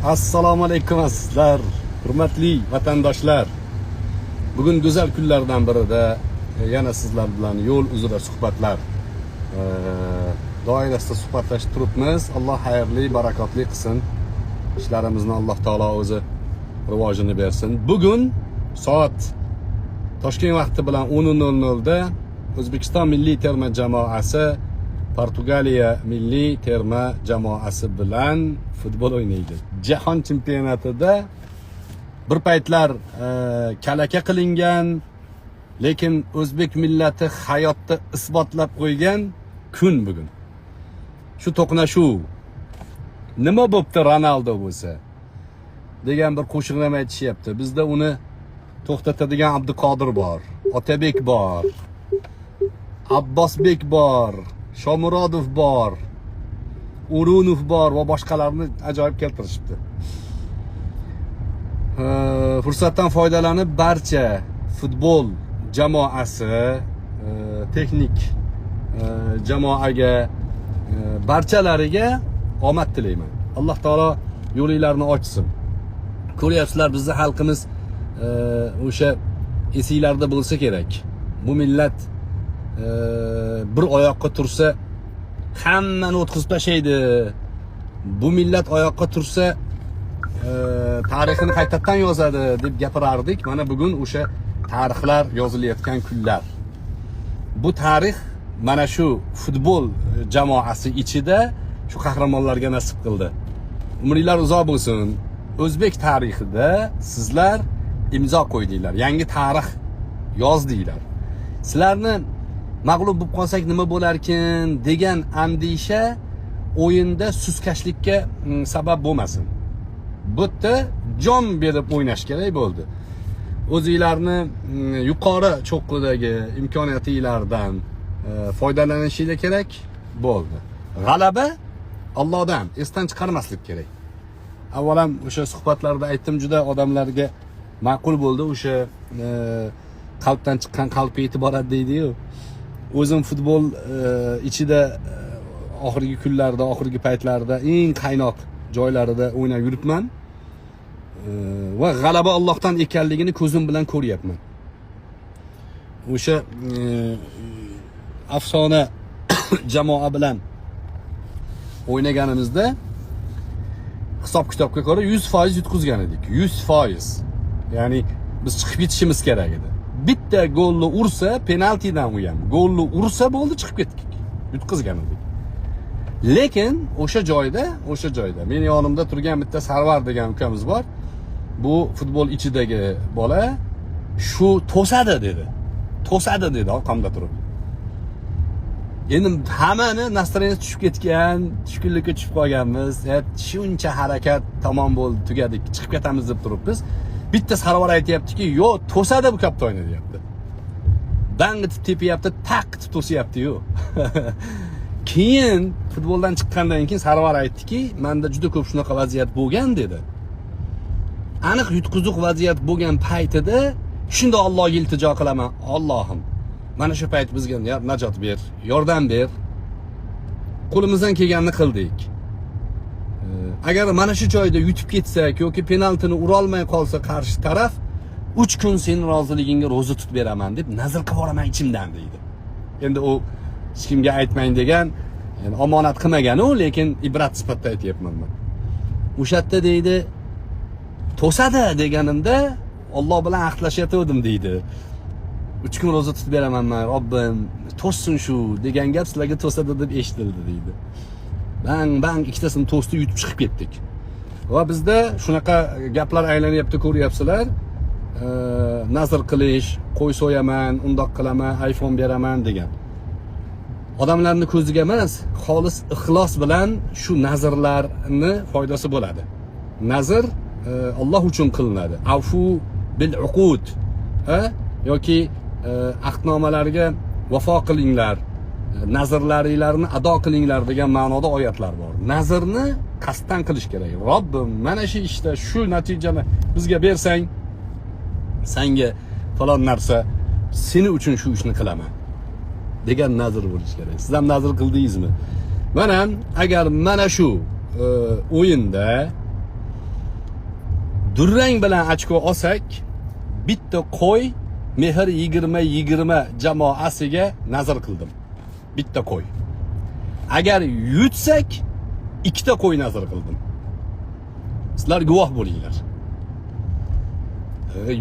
Assalomu alaykum azizlar, hurmatli vatandoshlar. Bugun go'zal kunlardan birida yana sizlar bilan yo'l uzra suhbatlar doirasida suhbatlashib turibmiz. Alloh xayrli, barakotli qilsin. Ishlarimizni Alloh taolo o'zi rivojini bersin. Bugun soat Toshkent vaqti bilan 10:00 da O'zbekiston milliy terma jamoasi Portugaliya milliy terma jamoasi bilan futbol o'ynaydi. Jahon chempionatida bir paytlar kalaka qilingan, lekin o'zbek millati hayotda isbotlab qo'ygan kun bugun. Shu to'qnashuv nima bo'pti, Ronaldo bo'lsa degan bir qo'shiqni ham aytishyapti. Bizda uni to'xtatadigan Abduqodir bor, Otabek bor, Abbosbek bor, Shomurodov bor, O'runov bor va boshqalarni ajoyib keltirishibdi. Fursatdan foydalanib barcha futbol jamoasi, texnik jamoaga, barchalariga omad tilayman. Alloh taolo yo'linglarni ochsin. Ko'ryapsizlar, bizni xalqimiz, o'sha esinglarda bo'lsa kerak. Bu millat bir oyoqqa tursa hammani o'tkazib tashlaydi. Bu millat oyoqqa tursa tarixini qaytadan yozadi deb gapirardik. Mana bugun o'sha tarixlar yozilayotgan kunlar. Bu tarix mana shu futbol jamoasi ichida shu qahramonlarga nasib qildi. Umringlar uzoq bo'lsin. O'zbek tarixida sizlar imzo qo'ydinglar. Yangi tarix yozdinglar. Sizlarni mag'lub bo'lib qolsak nima bo'larkin degan andisha o'yinda suskashlikka sabab bo'lmasin. Bu yerda jon berib o'ynash kerak bo'ldi. O'zinglarni yuqori cho'qqidagi imkoniyatinglardan foydalanishinglar kerak bo'ldi. G'alaba Allohdan, esdan chiqarmaslik kerak. Avval ham o'sha suhbatlarda aytdim, juda odamlarga ma'qul bo'ldi o'sha qalbdan chiqqan qalbga yetib boradi deydi-yu. O'zim futbol ichida oxirgi kunlarda, oxirgi paytlarda eng qaynoq joylarida o'ynab yuribman. Va g'alaba Allohdan ekanligini ko'zim bilan ko'ryapman. O'sha afsona jamoa bilan o'ynaganimizda hisob kitobga ko'ra 100% yutqizgan edik. 100%. Ya'ni biz chiqib ketishimiz kerak edi. Bitta golni ursa, penaltidan u ham. Golni ursa bo'ldi, chiqib ketdik. Yutqizgan edik. Lekin o'sha joyda meni yonimda turgan bitta Sarvar degan ukamiz bor. Bu futbol ichidagi bola shu to'sadi dedi. To'sadi dedi orqamda turib. Endi hammani настроение si tushib ketgan, tushkunlikka tushib qolganmiz. Shuncha harakat tamom bo'ldi, tugadik, chiqib ketamiz deb turibmiz. Bitta Sarvar aytyaptiki, "Yo'q, to'sadi bu kaptoyni" deyapti. Dang etib tepyapti, taq etib to'sayapti-yu. Keyin futboldan chiqqandan keyin Sarvar aytdiki, "Menda juda ko'p shunaqa vaziyat bo'lgan" dedi. Aniq yutqizuq vaziyat bo'lgan paytida shunda Allohga iltijo qilaman. Allohim, mana shu payt bizga najot ber, yordam ber. Qo'limizdan kelganini qildik. Agar mana shu joyda yutib ketsak yoki penaltini urolmay qolsa qarshi taraf, 3 kun sening roziligingga ro'za tutib beraman deb nazr qilib yuboraman ichimdan deydi. Endi u hech kimga aytmang degan, yani omonat qilmagan u, lekin ibrat sifatida aytyapman man. O'sha yerda deydi, to'sadi deganimda Alloh bilan ahdlashayotgandim deydi. 3 kun ro'za tutib beraman man, Robbim, to'ssin shu degan gap sizlarga to'sadi deb eshitildi deydi. Bang bang ikkitasini to'sdi, yutib chiqib ketdik. Va bizda shunaqa gaplar aylanyapti, ko'ryapsizlar. Nazr qilish, qo'y so'yaman, undoq qilaman, iPhone beraman degan. Odamlarni ko'ziga emas, xolis ixlos bilan shu nazrlarni foydasi bo'ladi. Nazr Alloh uchun qilinadi. Afu bil uqud, ha? Yoki ahdnomalarga vafo qilinglar, nazrlaringlarni ado qilinglar degan ma'noda oyatlar bor. Nazrni qasddan qilish kerak. Robbim, mana shu ishda shu natijani bizga bersang, sanga falon narsa, seni uchun shu ishni qilaman degan nazr bo'lishi kerak. Siz ham nazr qildingizmi? Mana agar mana shu o'yinda Durang bilan ochko olsak, bitta qo'y Mehr 20-20 jamoasiga nazr qildim. Bitta qo'y. Agar yutsak, ikkita qo'y nazr qildim. Sizlar guvoh bo'linglar.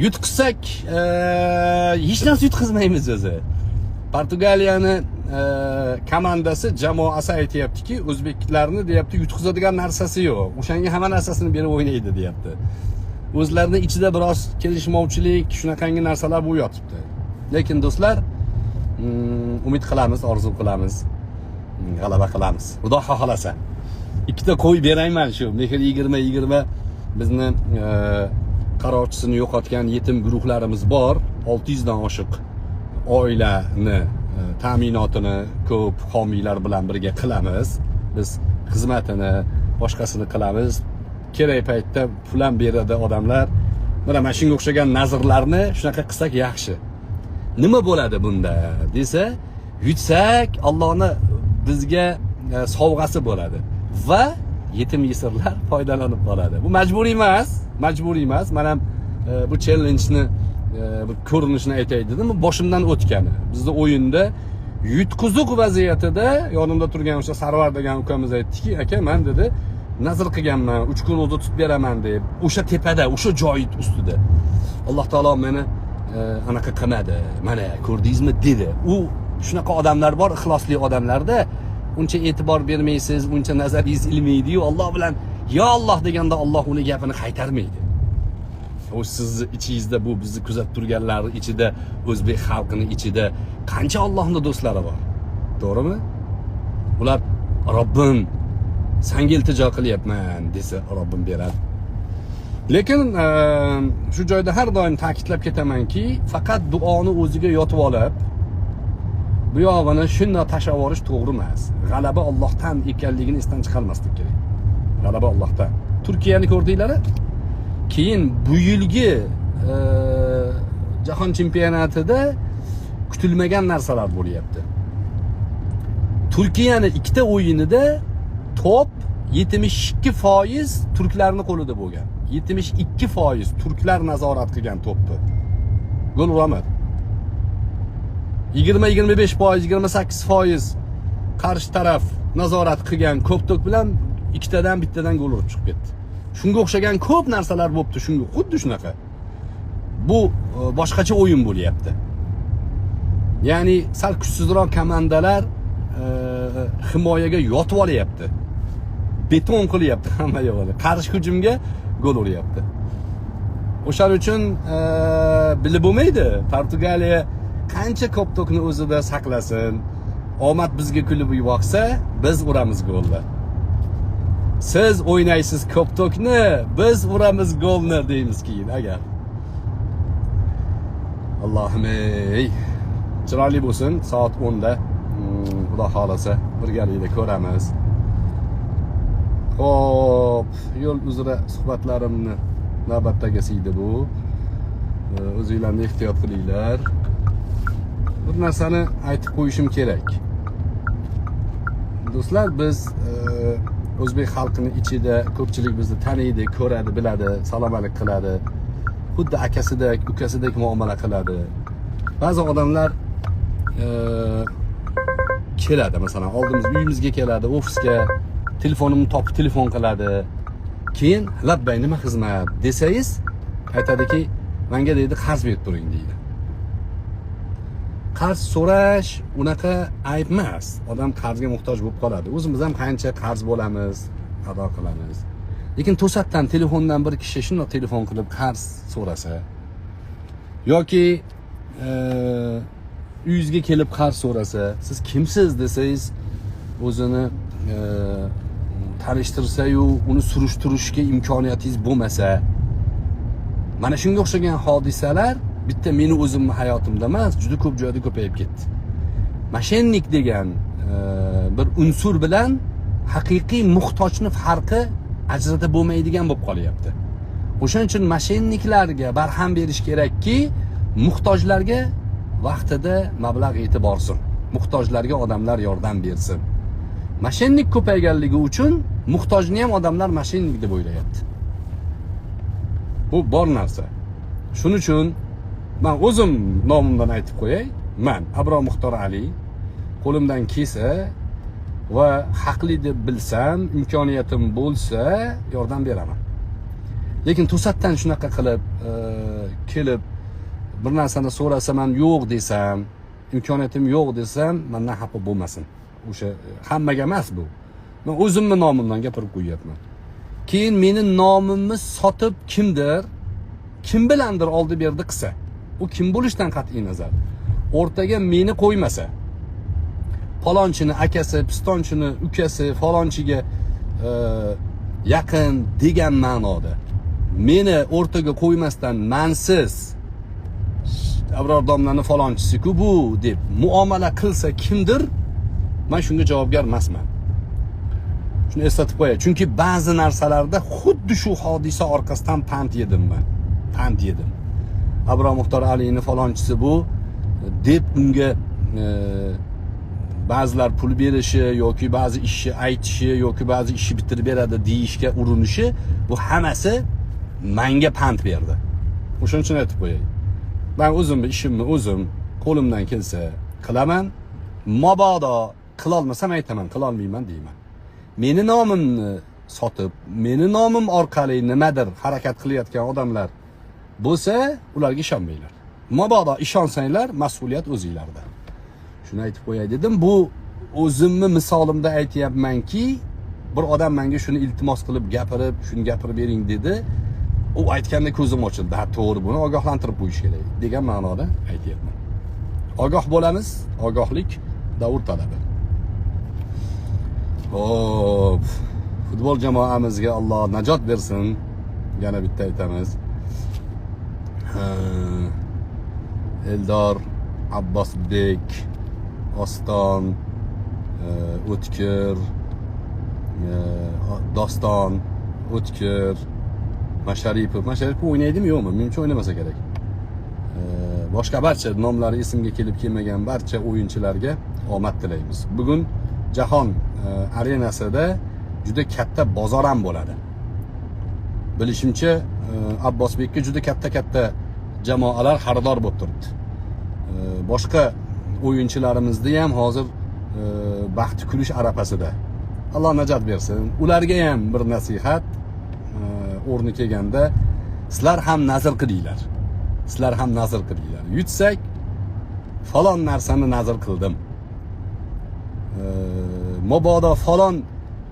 Yutqizsak, hech narsa yutqizmaymiz o'zi. Portugaliyani komandasi, jamoasi aytyaptiki, o'zbeklarni, deyapti, yutqizadigan narsasi yo'q. O'shanga hamma narsasini berib o'ynaydi, deyapti. O'zlarini ichida biroz kelishmovchilik, shunaqangi narsalar bu yotibdi. Lekin do'stlar, umid qilamiz, orzu qilamiz, g'alaba qilamiz. Xudo xohlasa. Ikkita qo'y berayman shu Mehr 20-20 bizni qarovchisini yo'qotgan yetim guruhlarimiz bor. 600 dan oshiq oilani ta'minotini ko'p homiylar bilan birga qilamiz. Biz xizmatini, boshqasini qilamiz. Kerak paytda pul ham beradi odamlar. Mana shunga o'xshagan nazrlarni shunaqa qilsak yaxshi. Nima bo'ladi bunda desa, yutsak Allohni bizga sovg'asi bo'ladi va yetim yesirlar foydalanib qoladi. Bu majburiy emas, majburiy emas. Men ham bu challenge'ni bir ko'rinishini aytay dedim. Bu boshimdan o'tgani. Bizni o'yinda yutqizuq vaziyatida yonimda turgan o'sha Sarvar degan ukamiz aytdiki, aka, man, dedi, nazr qilganman, 3 kun ro'za tutib beraman deb. O'sha tepada, o'sha joy ustida. Alloh taolo meni anaqa qilmadi. Mana ko'rdingizmi, dedi. U shunaqa odamlar bor, ixlosli odamlarda uncha e'tibor bermaysiz, uncha nazaringiz ilmaydi-yu, Alloh bilan yo Alloh deganda Alloh uni gapini qaytarmaydi. U sizni ichingizda, bu bizni kuzatib turganlar ichida, o'zbek xalqini ichida qancha Allohning do'stlari bor. To'g'rimi? Ular Robbim, sanga iltijo qilyapman desa, Robbim beradi. Lekin shu joyda har doim ta'kidlab ketamanki, faqat duoni o'ziga yotib olib, bu yog'ini shundoq tashlab yuborish to'g'ri emas. G'alaba Allohdan ekanligini esdan chiqarmaslik kerak. G'alaba Allohdan. Turkiyani ko'rdinglar? Keyin bu yilgi jahon chempionatida kutilmagan narsalar bo'lyapti. Turkiyani ikkita o'yinida to'p 72% turklarning qo'lida bo'lgan. 72% turklar nazorat qilgan to'pni. Gol urolmadi. 20-25%, 28% qarshi taraf nazorat qilgan ko'p to'p bilan ikkitadan bittadan gol urib chiqib ketdi. Shunga o'xshagan ko'p narsalar bo'libdi, shunga xuddi shunaqa. Bu boshqacha o'yin bo'lyapti. Ya'ni sal kuchsizroq komandalar himoyaga yotib olyapti. Beton qilyapti hamma yo'g'ini. Qarshi hujumga gol uryapti. O'shaning uchun bilib bo'lmaydi. Portugaliya qancha ko'p to'pni o'zida saqlasin, omad bizga kulib yuborsa, biz uramiz golni. Siz o'ynaysiz ko'p to'pni, biz uramiz golni deymiz keyin agar. Allohim ey. Chiroyli bo'lsin, soat 10 da Xudo xohlasa birgalikda ko'ramiz. Xo'p, yo'l uzra suhbatlarimni navbatdagisi edi bu. O'zinglarni ehtiyot qilinglar. Bir narsani aytib qo'yishim kerak. Do'stlar, biz o'zbek xalqini ichida ko'pchilik bizni taniydi, ko'radi, biladi, salom alik qiladi. Xuddi akasidek, ukasidek muomala qiladi. Ba'zi odamlar keladi, masalan, oldimiz uyimizga keladi, ofisga telefonimni topib telefon qiladi. Keyin labbay, nima xizmat desangiz, aytadiki, menga, deydi, qarz berib turing, deydi. Qarz so'rash unaqa ayb emas. Odam qarzga muhtoj bo'lib qoladi. O'zimiz ham qancha qarz bo'lamiz, ado qilamiz. Lekin to'satdan telefondan bir kishi shundoq telefon qilib qarz so'rasa yoki uyingizga kelib qarz so'rasa, siz kimsiz desangiz, o'zini tanishtirsa-yu, uni surishtirishga imkoniyatingiz bo'lmasa, mana shunga o'xshagan hodisalar bitta meni o'zimni hayotimda emas, juda ko'p joyda ko'payib ketdi. Мошенник degan bir unsur bilan haqiqiy muhtojni farqi ajratib bo'lmaydigan bo'lib qolyapti. O'shaning uchun мошенник larga barham berish kerakki, muhtojlarga vaqtida mablag' yetib borsin. Muhtojlarga odamlar yordam bersin. Мошенник ko'payganligi uchun muhtojni ham odamlar мошенник deb o'ylayapti. Bu bor narsa. Shuning uchun man o'zim nomimdan aytib qo'yay. Man Abror Muxtor Ali qo'limdan kelsa va haqli deb bilsam, imkoniyatim bo'lsa yordam beraman. Lekin to'satdan shunaqa qilib kelib bir narsani so'rasa, man yo'q desam, imkoniyatim yo'q desam, mandan xafa bo'lmasin. O'sha hammaga emas bu. Men o'zimni nomimdan gapirib qo'yyapman. Keyin meni nomimni sotib kimdir, kim bilandir oldi berdi qilsa, u kim bo'lishidan qat'iy nazar, o'rtaga meni qo'ymasa, falonchini akasi, pistonchini ukasi, falonchiga yaqin degan ma'noda meni o'rtaga qo'ymasdan, mansiz Abror domlani falonchisi-ku bu deb muomala qilsa kimdir, man shunga javobgar emasman. Shuni eslatib qo'yay. Chunki ba'zi narsalarda xuddi shu hodisa orqasidan pand yedim man. Pand yedim. Abror Muxtor Alini falonchisi bu deb unga ba'zilar pul berishi yoki ba'zi ishni aytishi yoki ba'zi ishni bitirib beradi deyishga urinishi, bu hammasi manga pand berdi. O'shaning uchun aytib qo'yay. Men o'zimni ishimni o'zim qo'limdan kelsa qilaman. Mabodo qilolmasam aytaman, qilolmayman deyman. Meni nomimni sotib, meni nomim orqali nimadir harakat qilayotgan odamlar bo'lsa, ularga ishonmanglar. Mabodo ishonsanglar, mas'uliyat o'zinglarda. Shuni aytib qo'yay dedim. Bu o'zimni misolimda aytyapmanki, bir odam menga shuni iltimos qilib gapirib, shuni gapirib bering dedi. U aytganda ko'zim ochildi. Ha, to'g'ri, buni ogohlantirib qo'yish kerak degan ma'noda aytyapman. Ogoh bo'lamiz, ogohlik davr talabi. Xo'p, futbol jamoamizga Alloh najot bersin. Yana bitta aytamiz. Ha, Eldor, Abbosbek, Oston, O'tkir, Doston, O'tkir, Masharipov. Masharipov o'ynaydimi, yo'qmi? Menimcha o'ynamasa kerak. Boshqa barcha nomlari esimga kelib kelmagan barcha o'yinchilarga omad tilaymiz. Bugun jahon arenasida juda katta bozor ham bo'ladi. Bilishimcha, Abbosbekka juda katta-katta jamoalar xaridor bo'lib turibdi. Boshqa o'yinchilarimizni ham hozir baxti kulish arafasida. Alloh najot bersin. Ularga ham bir nasihat, o'rni kelganda sizlar ham nazr qilinglar. Sizlar ham nazr qilinglar. Yutsak falon narsani nazr qildim. Mabodo falon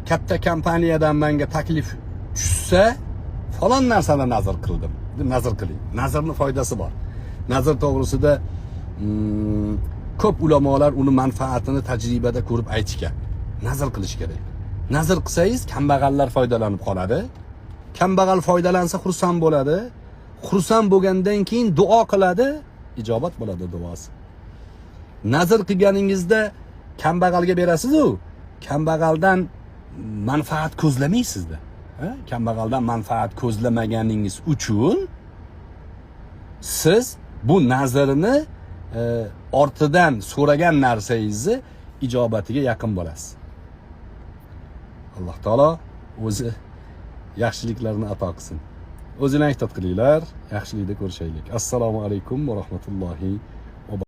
katta kompaniyadan menga taklif tushsa, falon narsani nazr qildim deb nazr qiling. Nazrni foydasi bor. Nazr to'g'risida ko'p ulamolar uni manfaatini tajribada ko'rib aytishgan. Nazr qilish kerak. Nazr qilsangiz kambag'allar foydalanib qoladi. Kambag'al foydalansa xursand bo'ladi. Xursand bo'lgandan keyin duo qiladi, ijobat bo'ladi duosi. Nazr qilganingizda kambag'alga berasiz-u, kambag'aldan manfaat ko'zlamaysizda. Ha? Kambag'aldan manfaat ko'zlamaganingiz uchun siz bu nazrni ortidan so'ragan narsangizni ijobatiga yaqin bo'lasiz. Alloh taolo o'zi yaxshiliklarni ato qilsin. O'zinglar ehtiyot qilinglar, yaxshilikda ko'rishaylik. Assalomu alaykum va rahmatullohi va